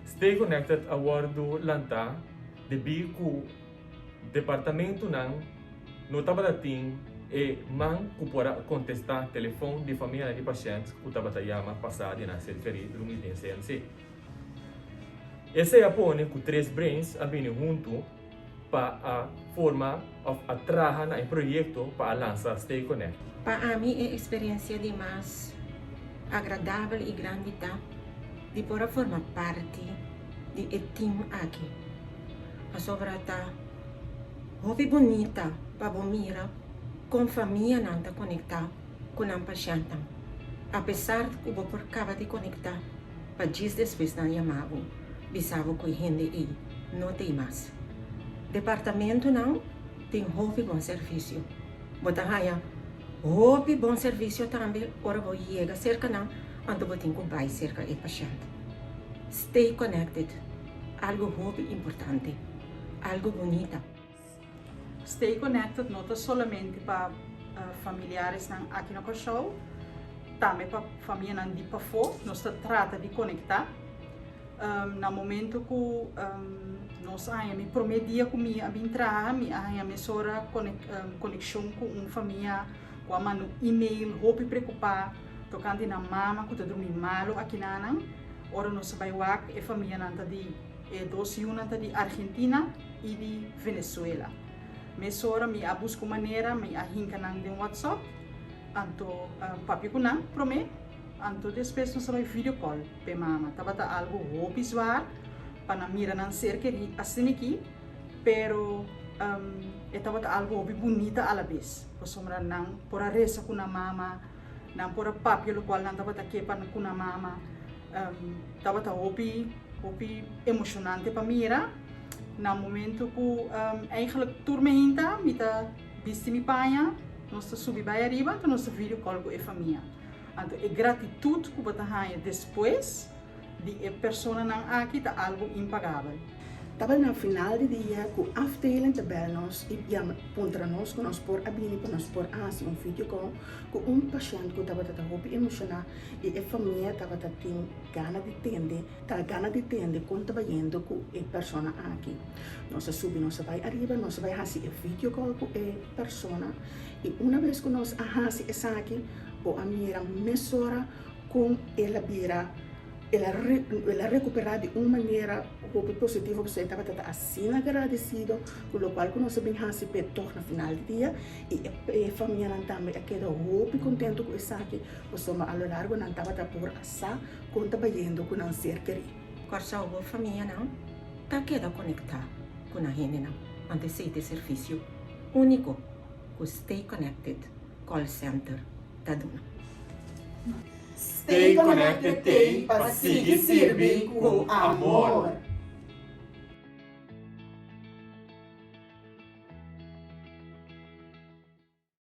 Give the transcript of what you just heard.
Stay Connected a wòrdu lantá debí ku departamentunan no tabata tin e man ku por a kontestá telefòn di famianan di pashènt ku tabata yama pasá di nan ser kerí drumi den CMC. Esei a pone ku tres brains a bini huntu pa a forma òf a traha na e proyekto pa a lansa Stay Connect. Pa ami e eksperensia di mas agradabel i grandi ta di por a forma parti di e tim aki. Pasobra ta hopi bunita pa bo mira kon famianan ta konektá ku nan pashèntnan. Apesar ku bo por kaba di konektá pa djis despues nan yama bo bisa bo ku e hende ei no t'ei mas. Departamentonan tin hopi bon servisio. Bo ta haña hopi bon servisio tambe ora bo yega serka nan anto bo tin ku bai serka e pashènt. Stay connected, algu hopi importante, algu bunita. Stay Connected no ta solamente pa familiaresnan aki na Kòrsou, tambe pa famianan di pafó. Nos ta trata di konektá. Na momento ku nos a haña mi promé dia ku mi a bin traha, mi a haña mesora konekshon ku un famia ku a manda un email hopi preokupá tokante nan mama ku ta drumi malu akinanan. Ora nos a bai wak e famianan ta di e dos yunan ta di Argentina. i di Venezuela. Mesora mi a buska un manera, mi a hinka nan den WhatsApp, anto papia ku nan promé, anto despues nos a bai video call p'e mama. Tabata algu hopi zwaar pa nan mira nan ser kerí asina aki, pero e tabata algu hopi bunita alabes, pasobra nan por a resa ku nan mama, nan por a papia lokual nan tabata ke pa ku nan mama. Tabata hopi hopi emoshonante pa mira. Na momento ku eigenlijk tur meinta mi ta bisti mi paña, nos ta subi bai ariba, anto nos ta video call ku e famia. Anto e gratitut ku bo ta haña despues di e personanan aki ta algu impagabel. Tabata na final di dia ku afdeling ta bel nos i yama puntra nos ku nos por a bini pa nos por a hasi un video call ku un pashent ku tabata ta hopi emoshoná i e famia tabata tin gana di tende Ta gana di tende kon ta bayendo ku e persona aki. Nos a subi, nos a bai ariba, nos a bai hasi e video call ku e persona i una bes ku nos a hasi esaki bo a mira mesora kon el a bira, el a el a rekupera di un manera hopi positivo pasobra e tabata ta asina agradesido ku lokual ku nos a bin hasi p'e tòg na final di dia i e famianan tambe a keda hopi kontento ku esaki pasobra a lo largo nan tabata por a sa Kon ta bayendo ku nan ser kerí? Kòrsou bo famianan ta keda konektá ku nan hendenan ante esei ta e servisio úniko ku Stay Connected Call Center ta duna. Stay Connected t'ei pa sigui sirbi ku amor!